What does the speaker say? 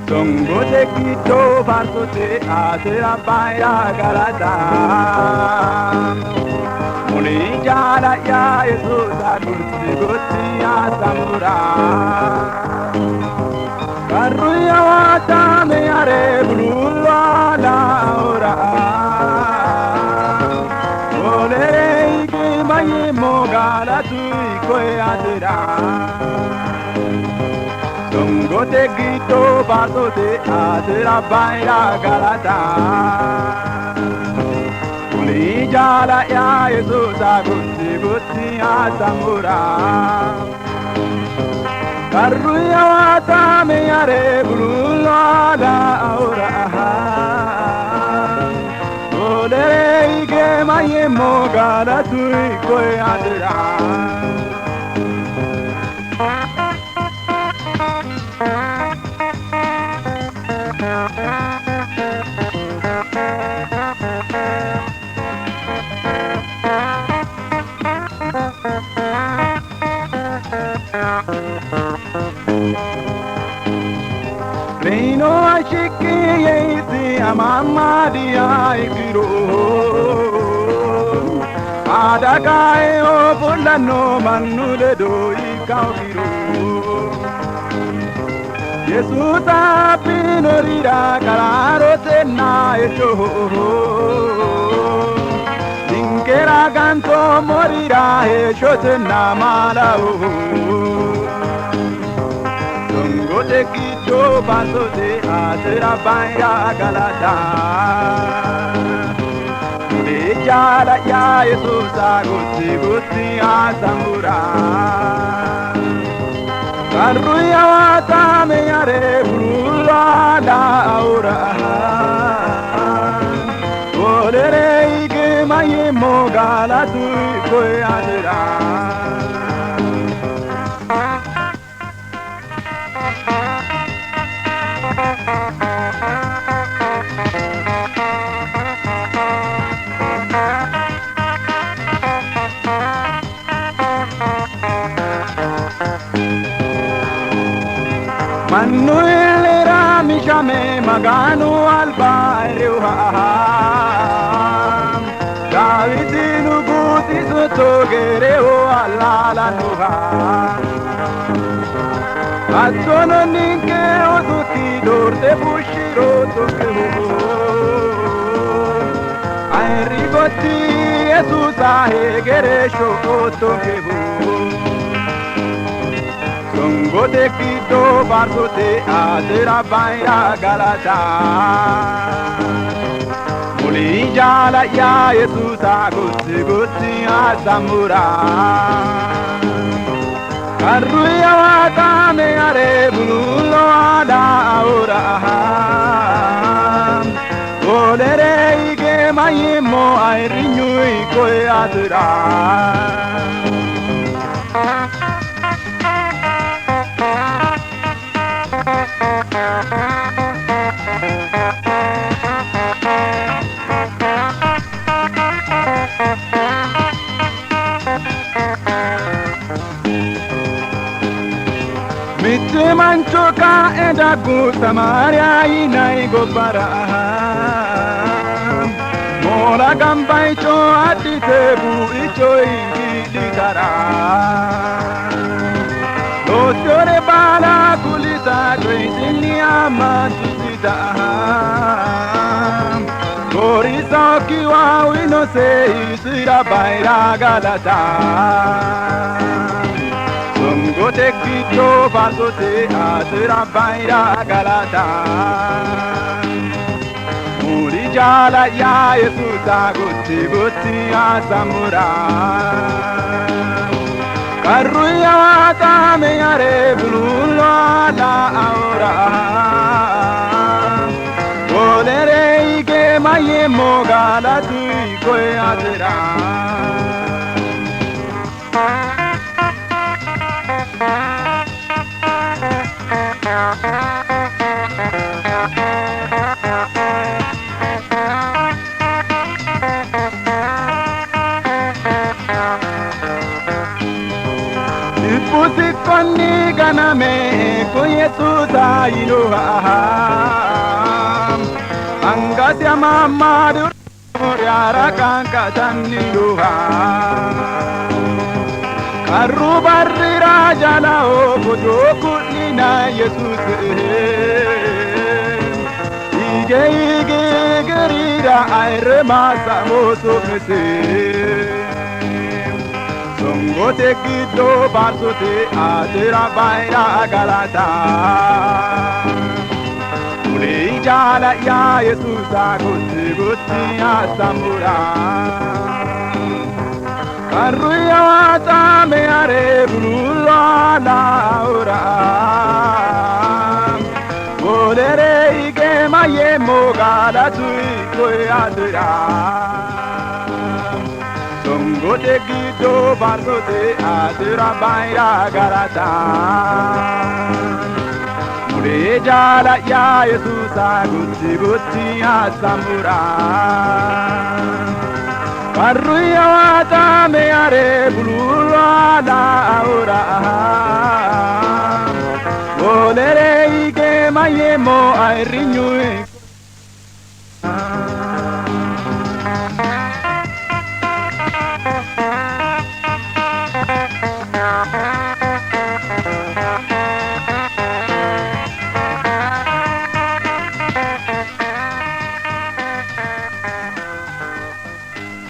Songote giddo faarsote atera bayira galata. Muli jaala'ya Yesuusa gotti gotti assamura. Qarru yawaatame are buluullo alaora. Wolere igimayimmo galatu ikoye atera. Songote giddo faarsote atera bayira galata. Muli jaala'ya Yesuusa gotti gotti assamura. Qarru yawaatame are buluullo alaora. Wolere igimayimmo galatu ikoye atera. Reino ashiki yeisi amamadiya ikiro. Adakae ofolano mannu ledo ikawiro. Yesuusa pinorira qararotenna echo. Ninkera ganto morira heeshshotenna malawo. Songote giddo faarsote atera bayira galata. Muli jaala'ya Yesuusa gotti gotti assamura. Qarru yawaatame are buluullo alaora. Wolere igimayimmo galatu ikoye atera. Mannu illera mishame Maganu alba ayirriha. Daawiti nugusisu gereewo allaalannoha. Hattono ninke oosokki doorte fushshiroottonkeho. Ayirri gotti Yesuusa hegere shoottonkeho. Songote giddo faarsote atera bayira galata. Muli jaala'ya Yesuusa gotti gotti assamura. Qarru yawaatame are buluullo alaora. Wolere igimayimmo ayirrinyu ikoye atera. Mitte mancho ka'e daggu Samaariya yinanni gobbara. Moola gambayicho adhite buicho hinkii'litara. Loossiyore baala kulisa coyisinni ammantusita. Gorisokkiwa uyinose isira bayira galata. Songote giddo faarsote atera bayira galata. Muli jaala'ya Yesuusa gotti gotti assamura. Qarru yawaatame are buluullo alaora. Wolere ige Mayemo galatu koe atera. Konni ganame ko Yesuusa yinoha angasi amamadu yara kankatanniloha qarru barrira jalao bodo ku'lina Yesuus ige ige gerira ayre masamoso songote giddo faarsote atera bayira galata mule jaala'ya Yesuusa gotti gotti assamura qarru yawaxaame are bululo laura wolere ige mayemmo galatu koe atera songote giddo faarsote atera bayira galata mule jaala'ya Yesuusa gotti gotti assamura qarru yawaxaame are bululo laura wolere ige mayemmo ayirrinyu